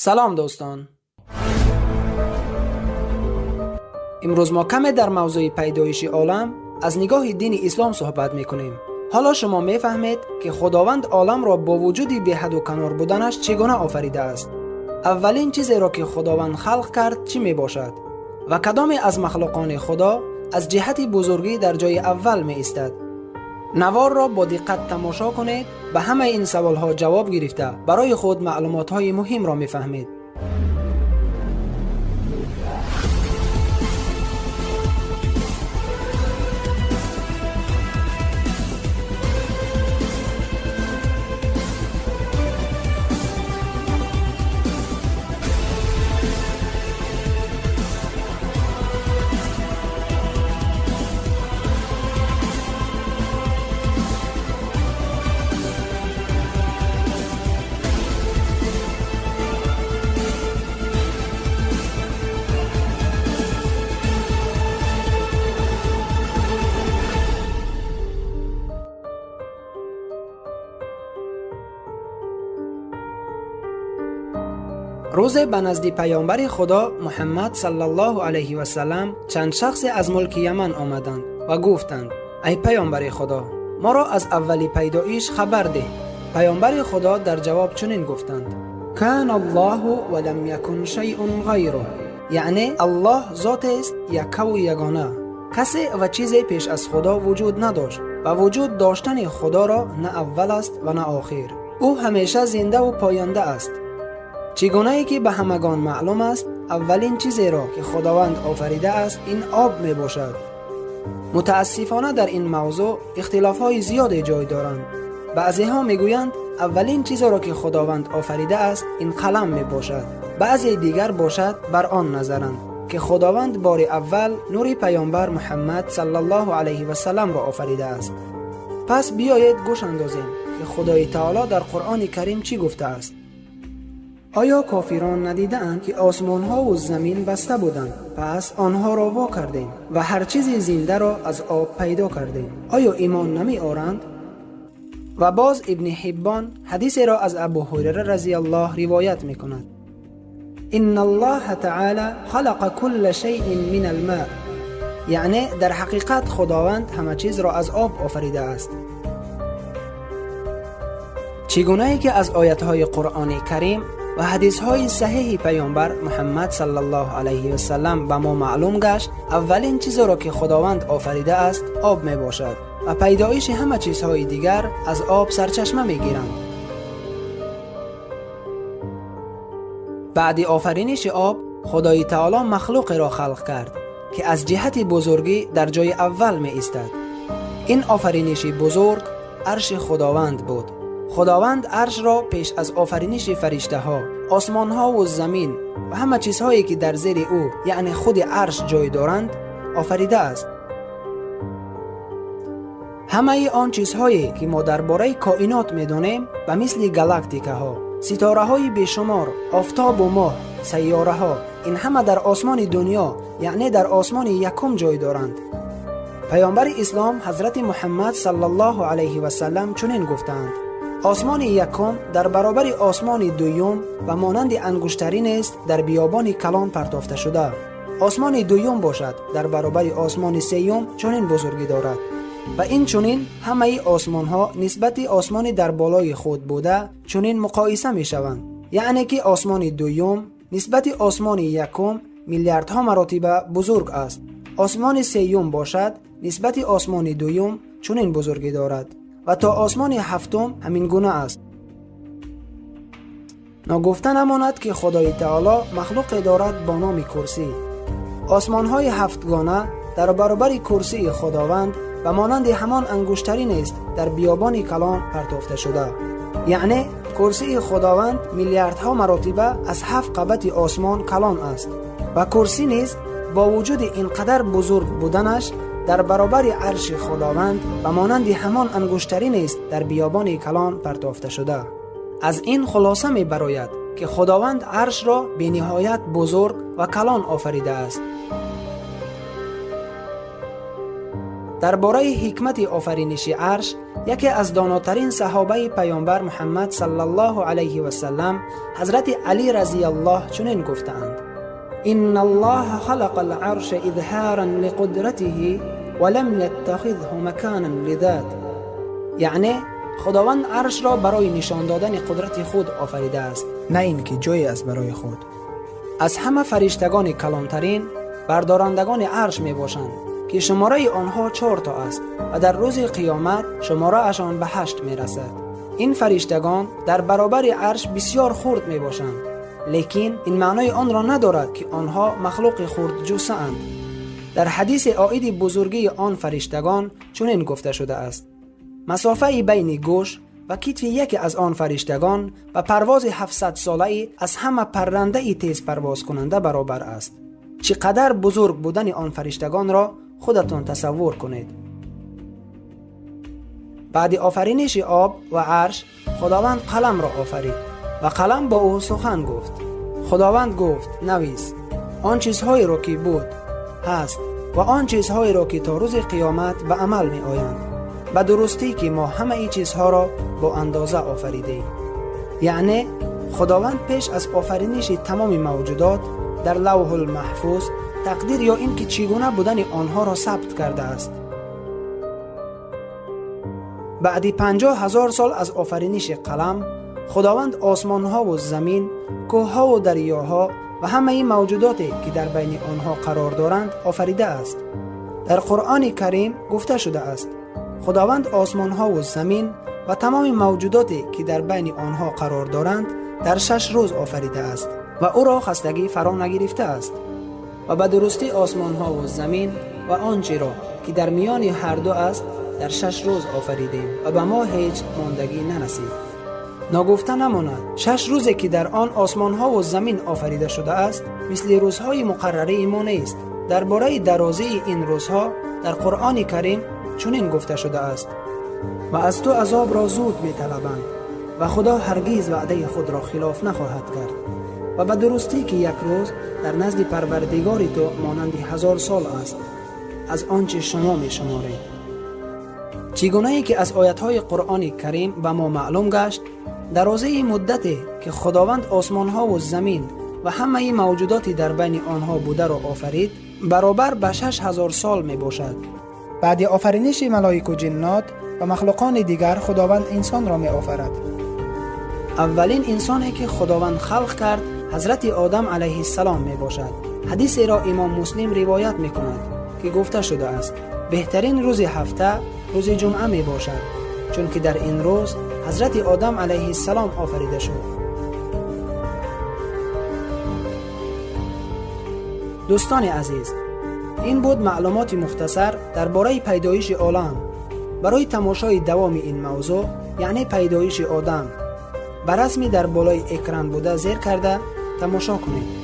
Салом дӯстон. Имрӯз мо каме дар мавзӯи пайдоиши олам аз нигоҳи дини ислом суҳбат мекунем. Ҳоло шумо мефаҳмед, ки Худованд оламро бо вуҷуди беҳаду канор буданаш чӣ гуна офаридааст. Аввалин чизеро, ки Худованд халқ кард, чӣ мебошад ва кадоме аз махлуқони Худо аз ҷиҳати бузургӣ дар ҷои аввал меистад. Наворро бо диққат тамошо кунед, ба ҳамаи ин саволҳо ҷавоб гирифта барои худ маълумотҳои муҳимро мефаҳмед. Рӯзе ба назди паёмбари Худо Муҳаммад саллаллоҳу алайҳи васаллам чанд шахсе аз мулки Яман омаданд ва гуфтанд: ай паёмбари Худо, моро аз аввали пайдоиш хабар деҳ. Паёмбари Худо дар ҷавоб чунин гуфтанд: кана Аллоҳу ва лам якун шайъун ғайруҳ, яъне Аллоҳ зотест яккаву ягона, касе ва чизе пеш аз Худо вуҷуд надошт ва вуҷуд доштани Худоро на аввал аст ва на охир. Ӯ ҳамеша зиндаву поянда аст. Чӣ гунае ки ба ҳамагон маълум аст, аввалин чизеро, ки Худованд офаридааст, ин об мебошад. Мутаассифона дар ин мавзӯъ ихтилофҳои зиёде ҷой доранд. Баъзеҳо мегӯянд, аввалин чизеро, ки Худованд офаридааст, ин қалам мебошад. Баъзе дигар бошад бар он назаранд, ки Худованд бори аввал нури паёмбар Муҳаммад саллаллоҳу алайҳи васалламро офаридааст. Пас биёед гӯш андозем, ки Худои Таоло дар Қуръони Карим чӣ гуфтааст. Оё кофирон надидаанд, ки осмонҳову замин баста буданд, пас онҳоро во кардем ва ҳар чизи зиндаро аз об пайдо кардем? Оё имон намеоранд? Ва боз Ибни Ҳиббон ҳадисеро аз Абу Ҳурайра разияллоҳ ривоят мекунад: инна Аллоҳа таъала халақа кулла шайъин мин алма, яъне дар ҳақиқат Худованд ҳама чизро аз об офаридааст. Чӣ гунае ки аз оятҳои Қуръони Карим ва ҳадисҳои саҳеҳи паёмбар Муҳаммад саллаллоҳу алайҳи васаллам ба мо маълум гашт, аввалин чизеро, ки Худованд офаридааст, об мебошад ва пайдоиши ҳама чизҳои дигар аз об сарчашма мегиранд. Баъди офариниши об Худои Таоло махлуқеро халқ кард, ки аз ҷиҳати бузургӣ дар ҷои аввал меистад. Ин офариниши бузург арши Худованд буд. Худованд аршро пеш аз офариниши фариштаҳо, осмонҳову замин ва ҳама чизҳое, ки дар зери ӯ, яъне худи арш ҷой доранд, офаридааст. Ҳамаи он чизҳое, ки мо дар бораи коинот медонем, ба мисли галактикаҳо, ситораҳои бешумор, офтобу моҳ, сайёраҳо, ин ҳама дар осмони дунё, яъне дар осмони якум ҷой доранд. Паёмбари ислом ҳазрати Муҳаммад саллаллоҳу алайҳи васаллам чунин гуфтаанд: осмони якум дар баробари осмони дуюм ба монанди ангуштаринест дар биёбони калон партофта шуда. Осмони дуюм бошад дар баробари осмони сеюм чунин бузургӣ дорад ва инчунин ҳамаи осмонҳо нисбати осмони дар болои худ буда чунин муқоиса мешаванд, яъне ки осмони дуюм нисбати осмони якум миллиардҳо маротиба бузург аст. Осмони сеюм бошад нисбати осмони дуюм чунин бузургӣ дорад ва то осмони ҳафтум ҳамин гуна аст. Ногуфта намонад, ки Худои Таоло махлуқе дорад бо номи курсӣ. Осмонҳои ҳафтгона дар баробари курсии Худованд ба монанди ҳамон ангуштаринест дар биёбони калон партофта шуда, яъне курсии Худованд миллиардҳо маротиба аз ҳафт қабати осмон калон аст ва курсӣ низ бо вуҷуди ин қадар бузург буданаш дар баробари арши Худованд ба монанди ҳамон ангуштаринест дар биёбони калон партофта шуда. Аз ин хулоса мебарояд, ки Худованд аршро бениҳоят бузург ва калон офаридааст. Дар бораи ҳикмати офариниши арш яке аз донотарин саҳобаи паёмбар Муҳаммад саллаллоҳу алайҳи васаллам ҳазрати Алӣ разияллоҳ чунин гуфтаанд: إن الله خلق العرش إظهارا لقدرته ولم يتخذه مكانا لذاته. یعنی خداوند عرش را برای نشان دادن قدرت خود آفریده است، نه اینکه جایی است برای خود. از همه فرشتگان کلانترین بردارندگان عرش می باشند که شماره آنها 4 تا است و در روز قیامت شماره اشان به 8 می رسد. این فرشتگان در برابر عرش بسیار خرد می باشند، لیکن این معنای آن را ندارد که آنها مخلوق خرد جثه اند. در حدیث عاید بزرگی آن فرشتگان چنین گفته شده است: مسافه بین گوش و کتف یکی از آن فرشتگان و پرواز 700 ساله از همه پرنده تیز پرواز کننده برابر است. چقدر بزرگ بودن آن فرشتگان را خودتان تصور کنید. بعد آفرینش آب و عرش خداوند قلم را آفرید و قلم با او سخن گفت. خداوند گفت: نویس آن چیزهایی را که بود، هست و آن چیزهایی را که تا روز قیامت به عمل می آیند، به درستی که ما همه این چیزها را با اندازه آفریدیم. یعنی خداوند پیش از آفرینش تمام موجودات در لوح المحفوظ تقدیر یا اینکه چگونه بودن آنها را ثبت کرده است. بعد 50,000 سال از آفرینش قلم، خداوند آسمان ها و زمین، کوه ها و دریاها و همه موجوداتی که در بین آنها قرار دارند آفریده است. در قرآن کریم گفته شده است: خداوند آسمان ها و زمین و تمام موجوداتی که در بین آنها قرار دارند در 6 روز آفریده است و او را خستگی فرا نگرفته است. و به درستی آسمان ها و زمین و آنچه را که در میان هر دو است در 6 روز آفریدیم و به ما هیچ ماندگی نرسید. ناگفته نماند 6 روزی که در آن آسمان ها و زمین آفریده شده است مثل روزهای مقرره ما نیست. درباره درازی این روزها در قرآن کریم چنین گفته شده است: و از تو عذاب را زود می طلبند و خدا هرگز وعده خود را خلاف نخواهد کرد. و به درستی که یک روز در نزد پروردگار تو مانند 1000 سال است از آنچه شما می شمارید. چگونه ای که از آیت‌های قرآن کریم به ما معلوم گشت، درازه مدتی که خداوند آسمان‌ها و زمین و همه موجودات در بین آنها بوده را آفرید برابر به 6000 سال می باشد. بعد آفرینش ملائک و جنات و مخلوقان دیگر خداوند انسان را می آفرد. اولین انسانی که خداوند خلق کرد حضرت آدم علیه السلام می باشد. حدیث را امام مسلم روایت می کند که گفته شده است: بهترین روز هفته روز جمعه می باشد، چون که در این روز حضرت آدم علیه السلام آفریده شد. دوستان عزیز، این بود معلومات مختصر درباره پیدایش عالم. برای تماشای دوام این موضوع، یعنی پیدایش آدم، به رسمی در بالای اکران بوده زیر کرده تماشا کنید.